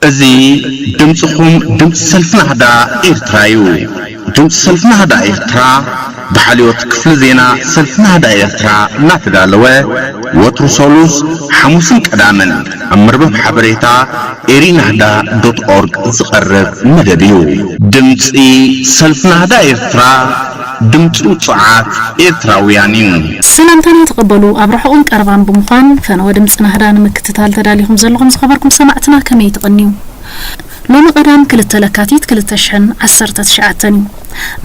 እዚ ድምፅኹም ድምፂ ሰልፊ ናህዳ ኤርትራ እዩ። ድምፂ ሰልፊ ናህዳ ኤርትራ ብሓልዮት ክፍሊ ዜና ሰልፊ ናህዳ ኤርትራ እናተዳለወ ወትሩ ሰሉስ፣ ሓሙስን ቀዳምን ኣብ መርበብ ሓበሬታ ኤሪናህዳ ዶት ኦርግ ዝቐርብ መደብ እዩ። ድምፂ ሰልፊ ናህዳ ኤርትራ፣ ድምፂ ውፁዓት ኤርትራውያን እዩ። ሰላምታና ተቐበሉ። ኣብ ርሑቕን ቀረባን ብምዃን ፈነወ ድምፂ ናህዳ ንምክትታል ተዳሊኹም ዘለኹም ዝኸበርኩም ሰማዕትና ከመይ ትቕንዩ? ሎሚ ቀዳም ክልተ ለካቲት ክልተ ሽሕን ዓሰርተ ትሽዓተን እዩ።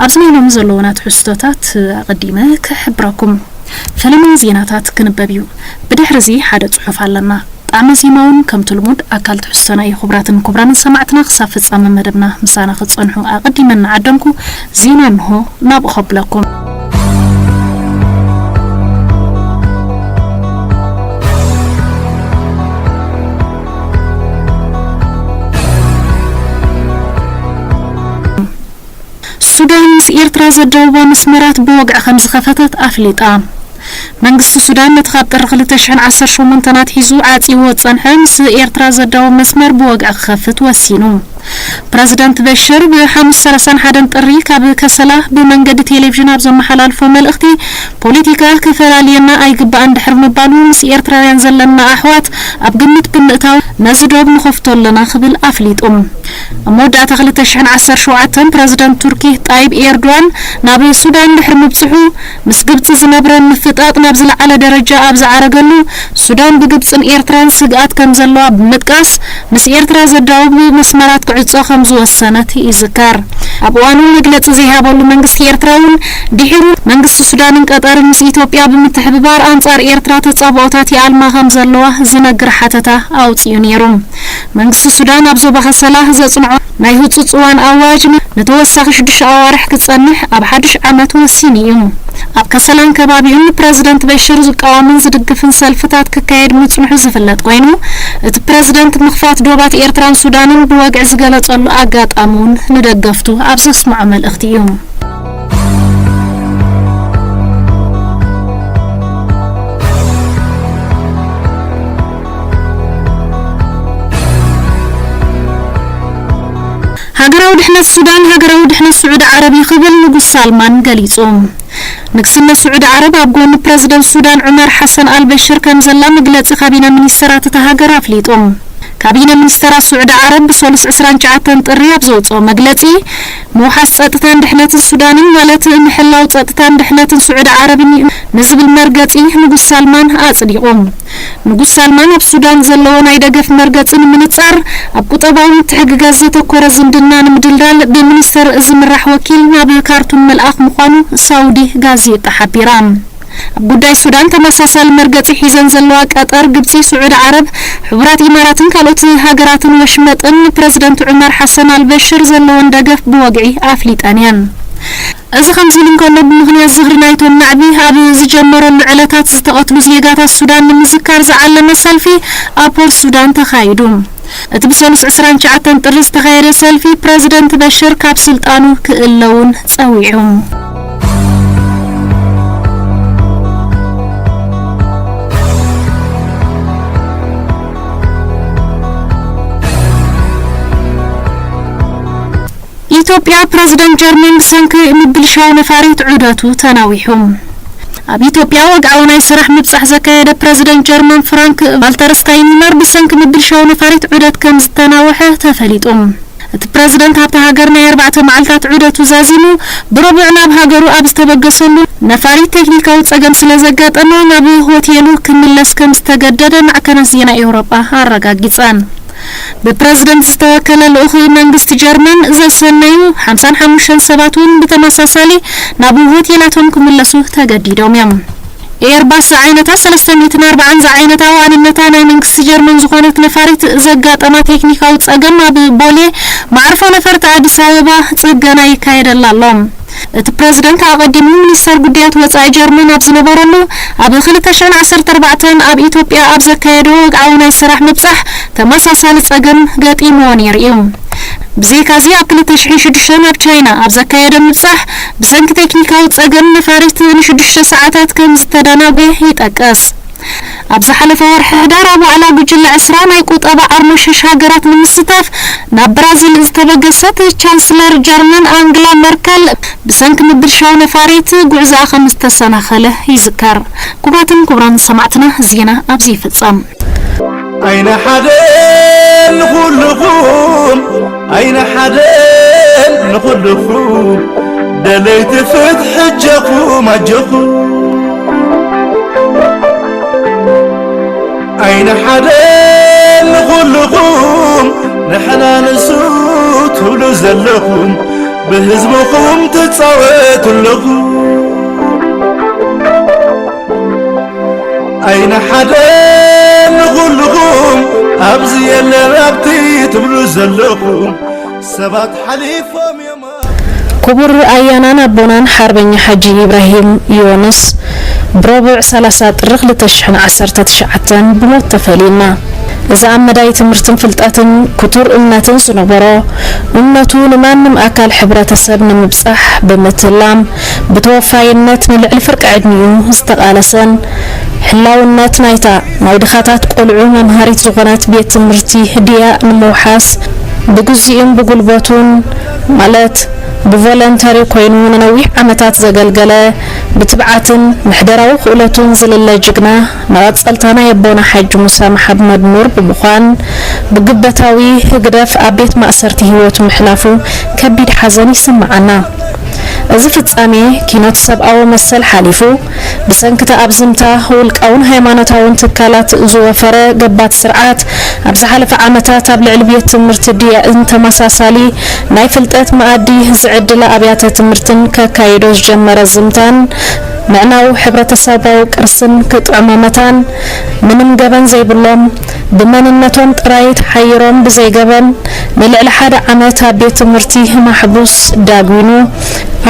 ኣብዚ ናይ ሎሚ ዘለዉና ትሕዝቶታት ኣቐዲመ ክሕብረኩም። ፈለማ ዜናታት ክንበብ እዩ። ብድሕሪ እዚ ሓደ ጽሑፍ ኣለና። ጣዕመ ዜማ እውን ከምቲ ልሙድ ኣካል ትሕዝቶና እዩ። ክቡራትን ክቡራንን ሰማዕትና ክሳብ ፍጻመ መደብና ምሳና ክትጸንሑ ኣቐዲመ እናዓደምኩ ዜና እንሆ ናብኡ ከብለኩም። ሱዳን ምስ ኤርትራ ዘዳውባ መስመራት ብወግዒ ከም ዝኸፈተት ኣፍሊጣ። መንግስቲ ሱዳን ነቲ ካብ ጥሪ ክልተ ሽሕን ዓሰርተ ሸሞንተን ኣትሒዙ ዓጺዎ ዝጸንሐ ምስ ኤርትራ ዘዳውብ መስመር ብወግዒ ክኸፍት ወሲኑ። ፕረዚደንት በሽር ብሓሙስ ሰላሳን ሓደን ጥሪ ካብ ከሰላ ብመንገዲ ቴሌቪዥን ኣብ ዘመሓላልፎ መልእኽቲ፣ ፖለቲካ ክፈላልየና ኣይግባእን ድሕሪ ምባሉ፣ ምስ ኤርትራውያን ዘለና ኣሕዋት ኣብ ግምት ብምእታው ነዚ ዶብ ንኸፍቶ ኣለና ክብል ኣፍሊጡ። ኣብ መወዳእታ ክልተ ሽሕን ዓሰርተ ሸውዓተን ፕረዚደንት ቱርኪ ጣይብ ኤርዶዋን ናብ ሱዳን ድሕሪ ምብጽሑ፣ ምስ ግብጺ ዝነብረን ምፍጣጥ ናብ ዝለዓለ ደረጃ ኣብ ዝዓረገሉ፣ ሱዳን ብግብጽን ኤርትራን ስግኣት ከም ዘለዋ ብምጥቃስ፣ ምስ ኤርትራ ዘዳውብ መስመራት ክዕጾ ከም ዝወሰነት ይዝከር። ኣብ እዋኑ መግለጺ ዘይሃበሉ መንግስቲ ኤርትራ እውን፣ ድሒሩ መንግስቲ ሱዳንን ቀጠርን ምስ ኢትዮጵያ ብምትሕብባር ኣንጻር ኤርትራ ተጻብኦታት ይኣልማ ከም ዘለዋ ዝነግር ሓተታ ኣውጺኡ ነይሩ። መንግስቲ ሱዳን ኣብ ዞባ ከሰላ ዘጽንዖ ናይ ህጹጽ እዋን ኣዋጅ ን-፣ ንተወሳኺ ሽዱሽተ ኣዋርሕ ክጸንሕ ኣብ ሓድሽ ዓመት ወሲኑ እዩ። ኣብ ከሰላን ከባቢኡን ንፕረዚደንት በሽር ዝቃወምን ዝድግፍን ሰልፍታት ክካየድ ምጽንሑ ዝፍለጥ ኮይኑ፣ እቲ ፕረዚደንት ምኽፋት ዶባት ኤርትራን ሱዳንን ብወግዒ ዝገለጸሉ ኣጋጣሚ እውን ንደገፍቱ ኣብ ዘስምዖ መልእኽቲ እዩ። ሃገራዊ ድሕነት ሱዳን ሃገራዊ ድሕነት ስዑዲ ዓረብ እዩ ክብል ንጉስ ሳልማን ገሊጹ። ንግስነት ስዑዲ ዓረብ ኣብ ጎኒ ፕረዚደንት ሱዳን ዑመር ሓሰን ኣልበሽር ከም ዘላ መግለጺ ካቢነ ሚኒስተራት እታ ሃገር ኣፍሊጡ። ካቢነ ሚኒስተራት ስዑዲ ዓረብ ብሰሉስ ዕስራን ትሽዓተን ጥሪ ኣብ ዘውጽኦ መግለጺ፣ ምውሓስ ጸጥታን ድሕነትን ሱዳንን ማለት ምሕላው ጸጥታን ድሕነትን ስዑዲ ዓረብን እዩ ንዝብል መርገጺ ንጉስ ሳልማን ኣጽዲቑ። ንጉስ ሳልማን ኣብ ሱዳን ዘለዎ ናይ ደገፍ መርገጺ ንምንጻር፣ ኣብ ቁጠባዊ ምትሕግጋዝ ዘተኮረ ዝምድና ንምድልዳል ብሚኒስተር ዝምራሕ ወኪል ናብ ካርቱም ምልኣኽ ምዃኑ ሳውዲ ጋዜጣ ሓቢራ። ኣብ ጉዳይ ሱዳን ተመሳሳሊ መርገጺ ሒዘን ዘለዋ ቀጠር፣ ግብጺ፣ ስዑዲ ዓረብ፣ ሕቡራት ኢማራትን ካልኦት ሃገራትን ወሽመጥን ንፕረዚደንት ዑመር ሓሰን ኣልበሽር ዘለወን ደገፍ ብወግዒ ኣፍሊጠን እየን። እዚ ከምዚ ኢሉ እንከሎ፣ ብምኽንያት ዝኽሪ ናይቶም ናዕቢ ኣብ ዝጀመረሉ ዕለታት ዝተቐትሉ ዜጋታት ሱዳን ንምዝካር ዝዓለመ ሰልፊ ኣብ ፖርት ሱዳን ተኻይዱ። እቲ ብሰሉስ ዕስራን ትሽዓተን ጥሪ ዝተኻየደ ሰልፊ፣ ፕረዚደንት በሽር ካብ ስልጣኑ ክእለውን ጸዊዑ። ኢትዮጵያ፣ ፕረዚደንት ጀርመን ብሰንኪ ምብልሻው ነፋሪት ዑደቱ ተናዊሑ። ኣብ ኢትዮጵያ ወግዓዊ ናይ ስራሕ ምብጻሕ ዘካየደ ፕረዚደንት ጀርመን ፍራንክ ቫልተር ስታይንመር ብሰንኪ ምብልሻው ነፋሪት ዑደት ከም ዝተናወሐ ተፈሊጡ። እቲ ፕረዚደንት ኣብታ ሃገር ናይ ኣርባዕተ መዓልታት ዑደቱ ዛዚሙ፣ ብረቡዕ ናብ ሃገሩ ኣብ ዝተበገሰሉ፣ ነፋሪት ቴክኒካዊ ጸገም ስለ ዘጋጠመ ናብ ሆቴሉ ክምለስ ከም ዝተገደደ ማዕከናት ዜና ኤውሮጳ ኣረጋጊጸን። ብፕረዚደንት ዝተወከለ ልኡኽ መንግስቲ ጀርመን ዘሰነዩ ሓምሳን ሓሙሽተን ሰባት እውን ብተመሳሳሊ ናብ ሆቴላቶም ክምለሱ ተገዲዶም እዮም። ኤርባስ ዝዓይነታ ሰለስተ ሚእትን ኣርባዓን ዝዓይነታ ዋንነታ ናይ መንግስቲ ጀርመን ዝኾነት ነፋሪት ዘጋጠማ ቴክኒካዊ ጸገም ኣብ ቦሌ መዓርፎ ነፈርቲ ኣዲስ ኣበባ ጽገና ይካየደላ ኣሎ። እቲ ፕረዚደንት ኣቐዲሙ ሚኒስተር ጉዳያት ወጻኢ ጀርመን ኣብ ዝነበረሉ፣ ኣብ ክልተ ሽሕን ዓሰርተ ኣርባዕተን ኣብ ኢትዮጵያ ኣብ ዘካየዶ ወግዓዊ ናይ ስራሕ ምብጻሕ ተመሳሳሊ ጸገም ገጢምዎ ነይሩ እዩ። ብዘይካዚ ኣብ ክልተ ሽሕን ሽዱሽተን ኣብ ቻይና ኣብ ዘካየዶ ምብጻሕ ብሰንኪ ቴክኒካዊ ጸገም ነፋሪት ንሽዱሽተ ሰዓታት ከም ዝተደናጎየ ይጠቅስ። ኣብ ዝሓለፈ ወርሒ ሕዳር ኣብ ዋዕላ ጉጅለ ዕስራ ናይ ቁጠባ ዓርሞሸሽ ሃገራት ንምስታፍ ናብ ብራዚል ዝተበገሰት ቻንስለር ጀርመን ኣንግላ መርከል ብሰንኪ ምብልሻው ነፋሪት ጉዕዞኣ ከም ዝተሰናኸለ ይዝከር። ክቡራትን ክቡራን ሰማዕትና፣ ዜና ኣብዚ ይፍጸም። ኣይነ ሓደ ንኹልኹም፣ ኣይነ ሓደ ንኹልኹም፣ ደለይቲ ፍትሒ ኣጆኹም፣ ኣጆኹም። ኣይነ ሓደ ንኹልኹም፣ ንሕና ንሱ ትብሉ ዘለኹም፣ ብህዝብኹም ትጻወቱ ኣለኹም። ኣይነ ሓደ ንኹልኹም፣ ኣብዚ የለን ኣብቲ ትብሉ ዘለኹም፣ ሰባት ሓሊፎም እዮም። ክቡር ኣያናን ኣቦናን ሓርበኛ ሓጂ ኢብራሂም ዮኑስ ብረቡዕ ሰላሳ ጥሪ ክልተ ሽሕን ዓሰርተ ትሽዓተን ብሞት ተፈልዩና። እዚ ኣብ መዳይ ትምህርትን ፍልጠትን ክቱር እምነትን ዝነበሮ፣ እምነቱ ንማንም ኣካል ሕብረተሰብ ንምብጻሕ ብምትላም፣ ብተወፋይነት ንልዕሊ ፍርቂ ዕድሚኡ ዝተቓለሰን፣ ህላውነት ናይታ ናይ ድኻታት ቆልዑ መምሃሪት ዝኾነት ቤት ትምህርቲ ድያእ ንምውሓስ ብግዚኡን ብጉልበቱን፣ ማለት ብቮለንተሪ ኮይኑ ንነዊሕ ዓመታት ዘገልገለ፣ ብትብዓትን ምሕደራዊ ክእለቱን ዝልለ ጅግና፣ መቐጸልታ ናይ ኣቦና ሓጂ ሙሳ መሓመድ ኑር ብምዃን፣ ብግበታዊ ህግደፍ ኣብ ቤት ማእሰርቲ ህይወቱ ምሕላፉ ከቢድ ሓዘን ይስምዓና። እዚ ፍጻሜ ኪኖት ሰብኣዊ መሰል ሓሊፉ፣ ብሰንኪ እቲ ኣብ ዝምታ ውልቃውን ሃይማኖታውን ትካላት ዝወፈረ ገባቲ ስርዓት፣ ኣብ ዝሓለፈ ዓመታት ኣብ ልዕሊ ቤት ትምህርቲ ድያእን ተመሳሳሊ ናይ ፍልጠት መኣዲ ዝዕድላ ኣብያተ ትምህርትን ከካይዶ ዝጀመረ ዝምታን፣ ምዕናው ሕብረተሰባዊ ቅርስን ክጥዕሞ መታን፣ ምንም ገበን ዘይብሎም፣ ብመንነቶም ጥራይ ተሓይሮም ብዘይገበን ንልዕሊ ሓደ ዓመት ኣብ ቤት ትምህርቲ ማሕቡስ ዳጒኑ፣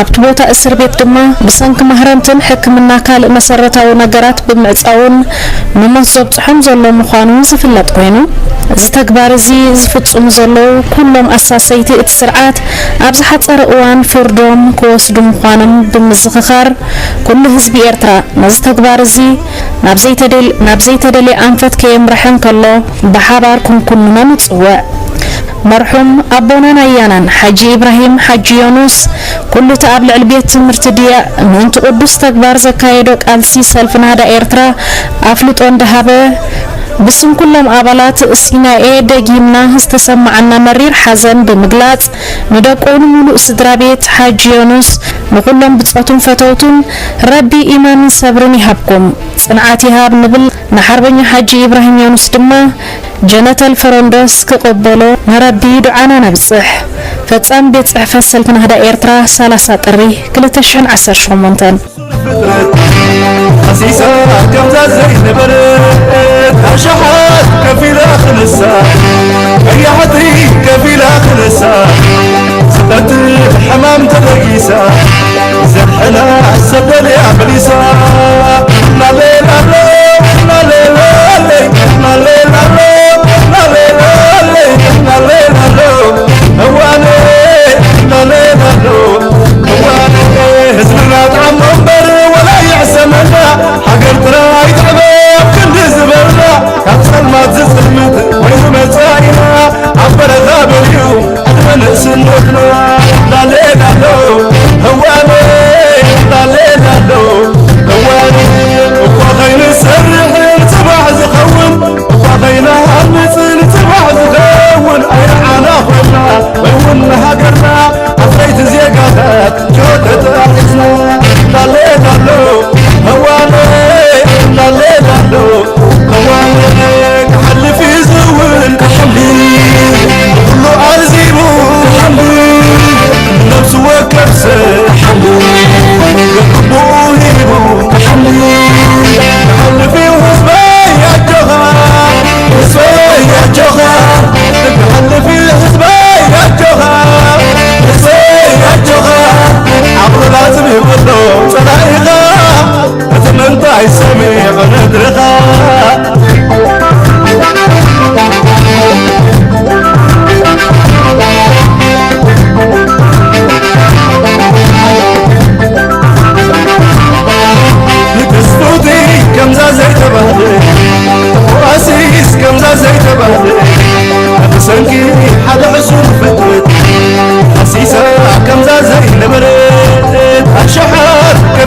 ኣብቲ ቦታ እስር ቤት ድማ ብሰንኪ ማህረምትን ሕክምና ካልእ መሰረታዊ ነገራት ብምዕጻውን ንሞት ዘብጽሖም ዘሎ ምዃኑ ዝፍለጥ ኮይኑ፣ እዚ ተግባር እዚ ዝፍጽሙ ዘለዉ ኩሎም ኣሳሰይቲ እቲ ስርዓት ኣብ ዝሓጸረ እዋን ፍርዶም ክወስዱ ምዃኖም ብምዝኽኻር፣ ኩሉ ህዝቢ ኤርትራ ነዚ ተግባር እዚ ናብ ዘይተደል-፣ ናብ ዘይተደልየ ኣንፈት ከየምርሐ እንከሎ ብሓባር ክንኩንኖ ንጽውዕ። መርሑም ኣቦናን ኣያናን ሓጂ ኢብራሂም ሓጂ ዮኑስ፣ ኩሉ እቲ ኣብ ልዕሊ ቤት ትምህርቲ ድያእ ምእንቲ ቅዱስ ተግባር ዘካየዶ ቃልሲ ሰልፊ ናህዳ ኤርትራ ኣፍልጦ እንዳሃበ፣ ብስም ኩሎም ኣባላት ሲናኤ ደጊምና ዝተሰማዓና መሪር ሓዘን ብምግላጽ፣ ንደቁ፣ ንምሉእ ስድራ ቤት ሓጂ ዮኑስ፣ ንኹሎም ብጾቱን ፈተውቱን ረቢ ኢማንን ሰብርን ይሃብኩም፣ ጽንዓት ይሃብ ንብል። ንሓርበኛ ሓጂ ኢብራሂም ዮኑስ ድማ ጀነተል ፈረንዶስ ክቕበሎ ንረቢ ዱዓና ነብጽሕ። ፈጻሚ ቤት ጽሕፈት ሰልፊ ናህዳ ኤርትራ፣ ሰላሳ ጥሪ ክልተ ሽሕን ዓሰርተ ሸሞንተን። ፍጥረት ኣሲሳ ከምዛ ዘይነበረት ኣሽሓት ከፊላ ክንሳ ቀያሕቲ ከፊላ ክንሳ ዝቐትል ሕማም ተበጊሳ ዘድሕና ሰብ ደልያ መሊሳ ናሌላሎ ናሌላለይ ናሌላሎ ናሌላለይ ናሌላሎ እዋነ ናሌላሎ እዋነ ህዝብና ጥዓሞ እምበር ወላ ይሕሰመና ሃገር ጥራይ ትዕበ ኣብ ክንዲ ዝበልና ካብ ጸልማት ዝጽልምት ኮይኑ መጻኢና ኣብ በረኻ በልዩ ዕድመ ንእስነትና ላሌላሎ እዋነ ላሌላሎ እዋነ እኳ ከይንሰርሕን ጽባሕ ዝኸውን እኳ ከይንሃ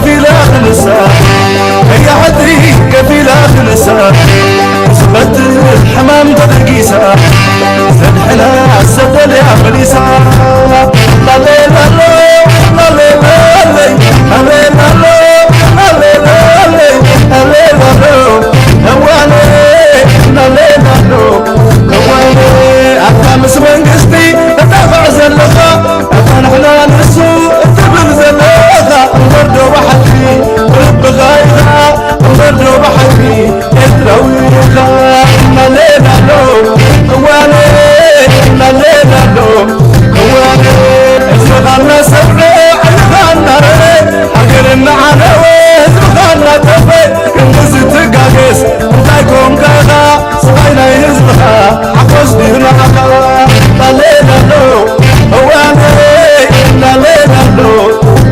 ከፊላ ክንሳ፣ ቀያሕቲ ከፊላ ክንሳ፣ ዝቐትል ሕማም ተበጊሳ፣ ዘድሕና ሰብ ደልያ መሊሳ። ላሌላሎ፣ ላሌላለይ፣ ላሌላሎ፣ ላሌላለይ፣ ላሌላሎ፣ እዋነ፣ ላሌላሎ፣ እዋነ፣ ኣታ ምስ መንግስቲ ተጣቕዕ ዘለኻ፣ ኣታ ንሕና ንሱ እትብል ዘለኻ፣ እምበር ዶ ብሓቂ ብልብኻ ኢኻ፣ እምበር ዶ ብሓቂ ኤርትራዊ ኢኻ። ናሌላሎ፣ እዋነ፣ ናሌላሎ፣ እዋነ፣ ህዝብኻ እናሰምዐ፣ ዓይንኻ እናረረ፣ ሃገር እናዓነወ፣ ህዝብኻ እናጠፍአ፣ ክንድዚ ትጋገስ እንታይ ኮንካ ኢኻ? ስቓይ ናይ ህዝብኻ ሓጎስ ድዩ ንዓኻ? ላሌላሎ፣ እዋነ፣ ላሌላሎ፣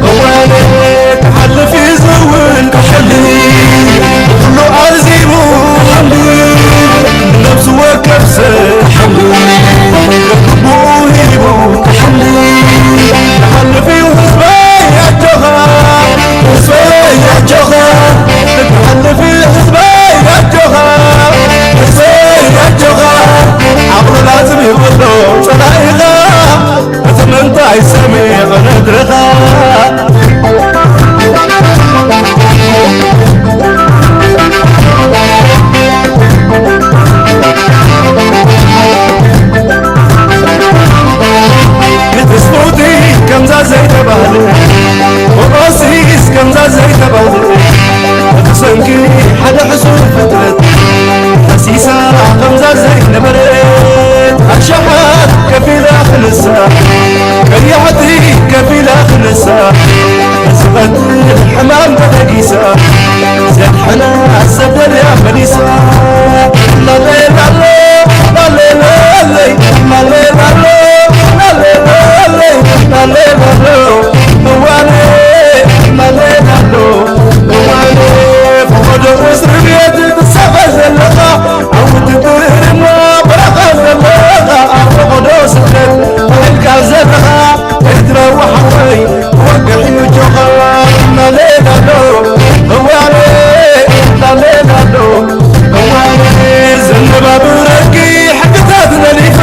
እዋነ፣ ክሓልፍ እዩ ዝውን ክሕሊ፣ ኩሉ ኣልዚሙ ክሕሊ፣ ነብሱ ወከፍ ሰብ ክሕሊ፣ ግቡኡ ሂቡ ክሕሊ፣ ክሓልፍ እዩ ህዝበይ ኣጆኻ፣ ህዝበይ ኣጆኻ፣ ክትሓልፍ ህዝበይ ኣጆኻ፣ ህዝበይ ኣጆኻ። ዓቕሉ ላዝም ይብሎ ጸላኢኻ፣ እቲ ምንታይ ሰሚዕ ነድርኻ። እቲ ስፖርት ከምዛ ዘይተባህለ፣ ወቃሲስ ከምዛ ዘይተባህለ፣ ብሰንኪ ሓደ ሕሱር ፍጥረት ፈሲሳ ከምዛ ዘይነበረት፣ ኣሽሓት ከፊላ ክንሳ፣ ቀያሕቲ ከፊላ ክንሳ፣ ዝቐትል ሕማም ተበጊሳ፣ ዘድሕና ሰብ ደልያ መሊሳ። ላሌላሎ፣ ላሌላለይ፣ ላሌላሎ፣ ላሌላለይ፣ ላሌላሎ፣ እዋነ፣ ላሌላሎ፣ እዋነ፣ ፈቐዶ እስሪ ቤት ትሳቐ ዘለኻ፣ ኣብ ውድድር ድማ በረኻ ዘለኻ፣ ኣብ ፈቐዶ ስደት ውዒልካ ዘለኻ፣ ኤርትራዊ ሓወይ፣ ወግሕ እዩ ጆኻ። ናሌላሎ፣ እዋነ፣ ናሌላሎ፣ እዋነ፣ ዘነባብረኪ ሕግታት ነሊፈ፣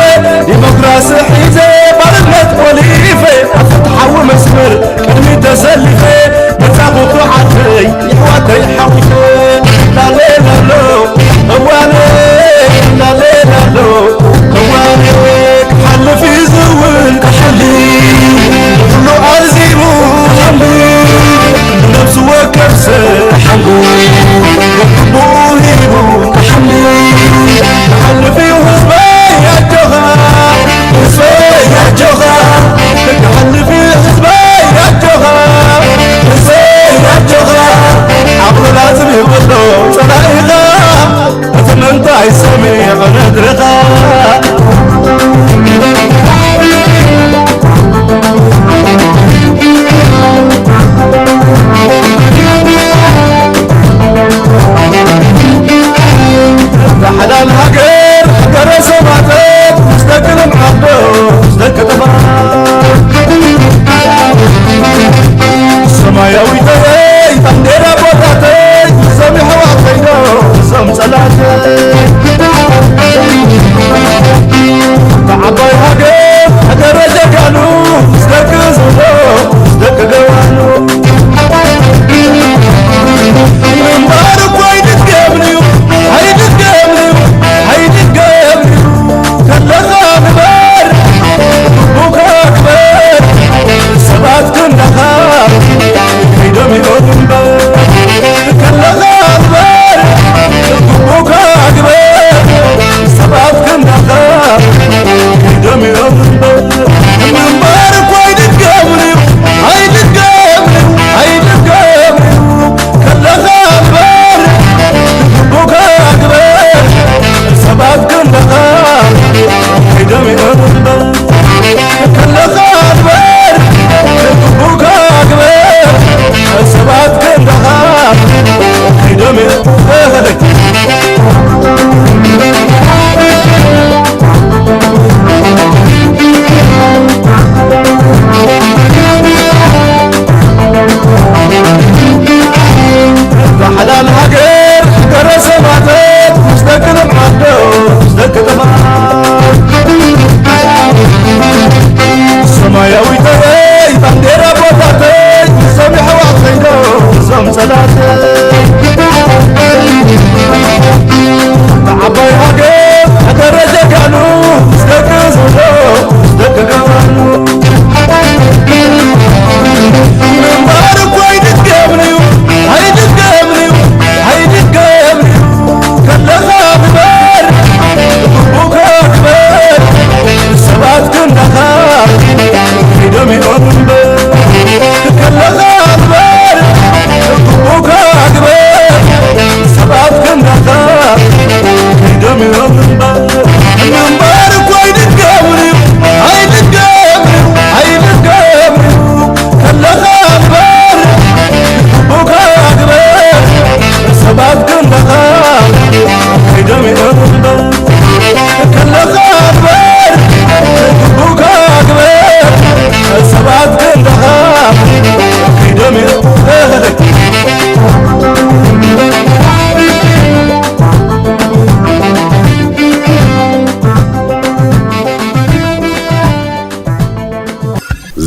ዲሞክራሲ ሒዘ፣ ባርነት ቆሊፈ፣ ኣብ ፍትሓዊ መስመር ቅድሚት ተሰሊፈ፣ መጻኹ ዓደይ፣ የሕዋተይ ሓቒፈ። ላሌላሎ፣ እዋነ፣ ላሌላሎ፣ እዋነ፣ ክሓልፍ እዩ ዝውን ክሕሊ፣ ንኹሉ ኣልዚሙ ክሕሊ፣ ንነብሱ ወከፍ ሰብ ክሕሊ፣ ግቡኡ ሂቡ ክሕሊ፣ ክሓልፍ እዩ ህዝበይ ኣጆኻ፣ ህዝበይ ኣጆኻ፣ ክሓልፍ እዩ ህዝበይ ኣጆኻ፣ ህዝበይ ኣጆኻ፣ ዓቕሉ ላዝም ይብሎ ጸላኢኻ። እቲ ምንታይ ሰሚዑ ነድርኻ። እዛ ሓላል ሃገር፣ ሃገረ ሰማእታት፣ ምስ ደቂ ልምዓት ዶ፣ ምስ ደቂ ጥፋት? ሰማያዊተይ፣ ባንዴራ ቦታተይ፣ እዞም የሕዋተይ ዶ፣ እዞም ጸላእተይ? እታ ዓባይ ሃገር፣ ሃገረ ጀጋኑ፣ ምስ ደቂ ዝብሎ፣ ምስ ደቂ ገባኑ። ምንባር እኮ ኣይድገምን'ዩ፣ ኣይድገምን'ዩ፣ ኣይድገምን'ዩ። ከለኻ ንበር፣ ግቡእካ ግበር፣ ሰባት ክንዳኻ ከይዶም እዮም እምበር። ከለኻ ንበር፣ ግቡእካ ግበር፣ ሰባት ክንዳኻ ከይዶም እዮም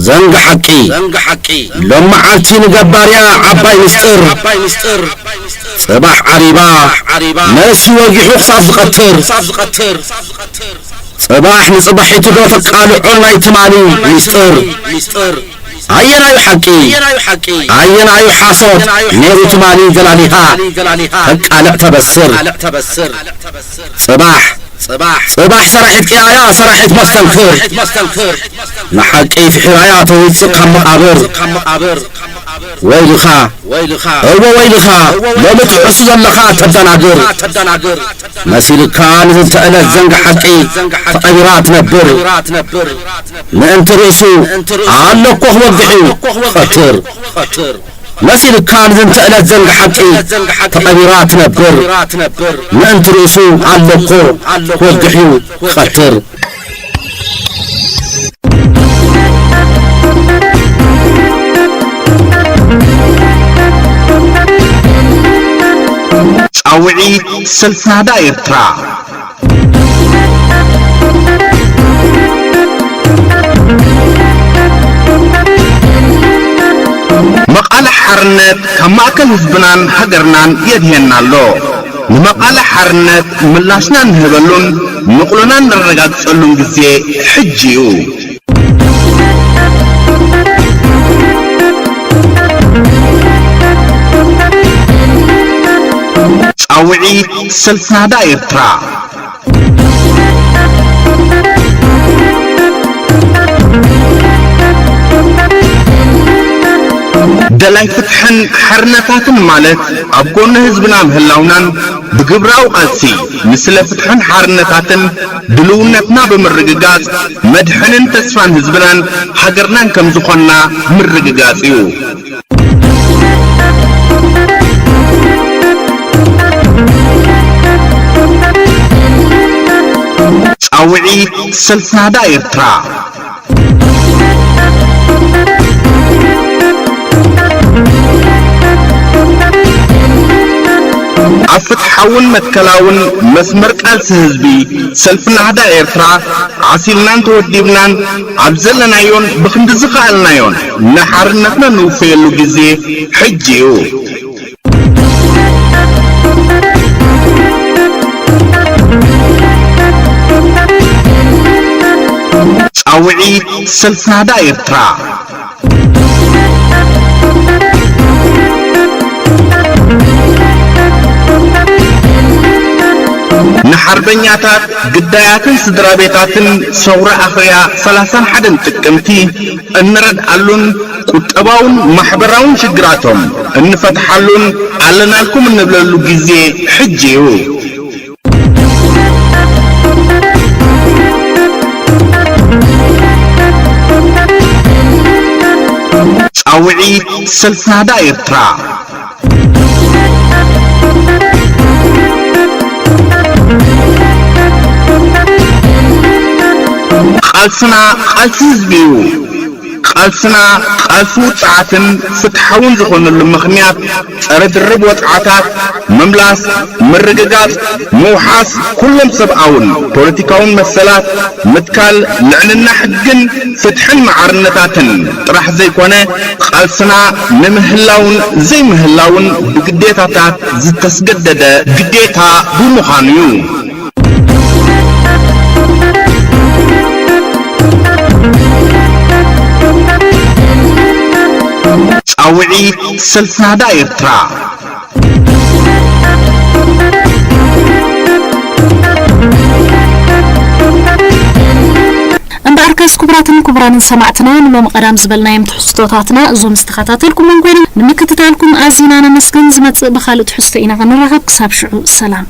ዘንግ ሓቂ። ሎም መዓልቲ ንገባርያ ዓባይ ምስጢር። ጽባሕ ዓሪባ፣ ነሲ ወጊሑ ክሳብ ዝቐትር። ጽባሕ ንጽባሒቱ ዶ ተቃልዖ ናይ ትማሊ ምስጢር። ኣየናዩ ሓቂ? ኣየናዩ ሓሶት? ነይሩ ትማሊ ገላሊኻ ተቃልዕ ተበስር። ጽባሕ፣ ጽባሕ ሰራሒት ቅያያ፣ ሰራሒት መስተንክር። ንሓቂ ፍሒራያ ተውጽእ ካብ መቓብር። ወይልኻ፣ እወ ወይልኻ፣ ሎሚ ትሕሱ ዘለኻ ተደናግር። መሲልካ ንዝንተ ዕለት ዘንግ ሓቂ ተቐቢራ ትነብር። ምእንቲ ርእሱ ኣሎ እኮ ክወግሕ እዩ ኸትር። መሲልካ ንዝንተ ዕለት ዘንግ ሓቂ ተቐቢራ ትነብር። ምእንቲ ርእሱ ኣሎ እኮ ክወግሕ እዩ ኸትር። ጻውዒት ሰልፊ ናህዳ ኤርትራ። መቓልሕ ሓርነት ካብ ማእከል ህዝብናን ሃገርናን የድህየና ኣሎ። ንመቓልሕ ሓርነት ምላሽና እንህበሉን ንቕሎና እነረጋግጸሉን ግዜ ሕጂ እዩ። ጻውዒት ሰልፊ ናህዳ ኤርትራ። ደላይ ፍትሕን ሓርነታትን ማለት ኣብ ጎኒ ህዝብና ምህላውናን ብግብራዊ ቃልሲ ንስለ ፍትሕን ሓርነታትን ድልውነትና ብምርግጋጽ መድሕንን ተስፋን ህዝብናን ሃገርናን ከም ዝኾንና ምርግጋጽ እዩ። ጻውዒት ሰልፊ ናህዳ ኤርትራ። ኣብ ፍትሓውን መትከላውን መስመር ቃልሲ ህዝቢ፣ ሰልፊ ናህዳ ኤርትራ ዓሲልናን ተወዲብናን ኣብ ዘለናዮን ብኽንዲ ዝኸኣልናዮን ንሓርነትና ንውፈየሉ ግዜ ሕጂ እዩ። ጻውዒት ሰልፊ ናህዳ ኤርትራ። ንሓርበኛታት፣ ግዳያትን ስድራ ቤታትን ሰውራ ኣኽርያ ሰላሳን ሓደን ጥቅምቲ እንረድኣሉን ቁጠባውን ማሕበራውን ሽግራቶም እንፈትሓሉን ኣለናልኩም እንብለሉ ግዜ ሕጂ እዩ። ጻውዒት ሰልፊ ናህዳ ኤርትራ። ቃልስና ቃልሲ ህዝቢ እዩ። ቃልስና ቃልሲ ውጽዓትን ፍትሓውን ዝኾነሉ ምኽንያት፣ ጸረ ድርብ ወጽዓታት፣ ምምላስ፣ ምርግጋጽ፣ ምውሓስ ኩሎም ሰብኣውን ፖለቲካውን መሰላት፣ ምትካል ልዕልና ሕግን ፍትሕን መዓርነታትን ጥራሕ ዘይኮነ፣ ቃልስና ንምህላውን ዘይምህላውን ብግዴታታት ዝተስገደደ ግዴታ ብምዃኑ እዩ። ጻውዒት ሰልፊ ናህዳ ኤርትራ። እምበኣርከስ ክቡራትን ክቡራንን ሰማዕትና፣ ንሎሚ ቀዳም ዝበልናዮም ትሕዝቶታትና እዞም ዝተኸታተልኩሞም ኮይኖም፣ ንምክትታልኩም ኣዚና ነመስግን። ዝመጽእ ብኻልእ ትሕዝቶ ኢና ክንራኸብ። ክሳብ ሽዑ ሰላም።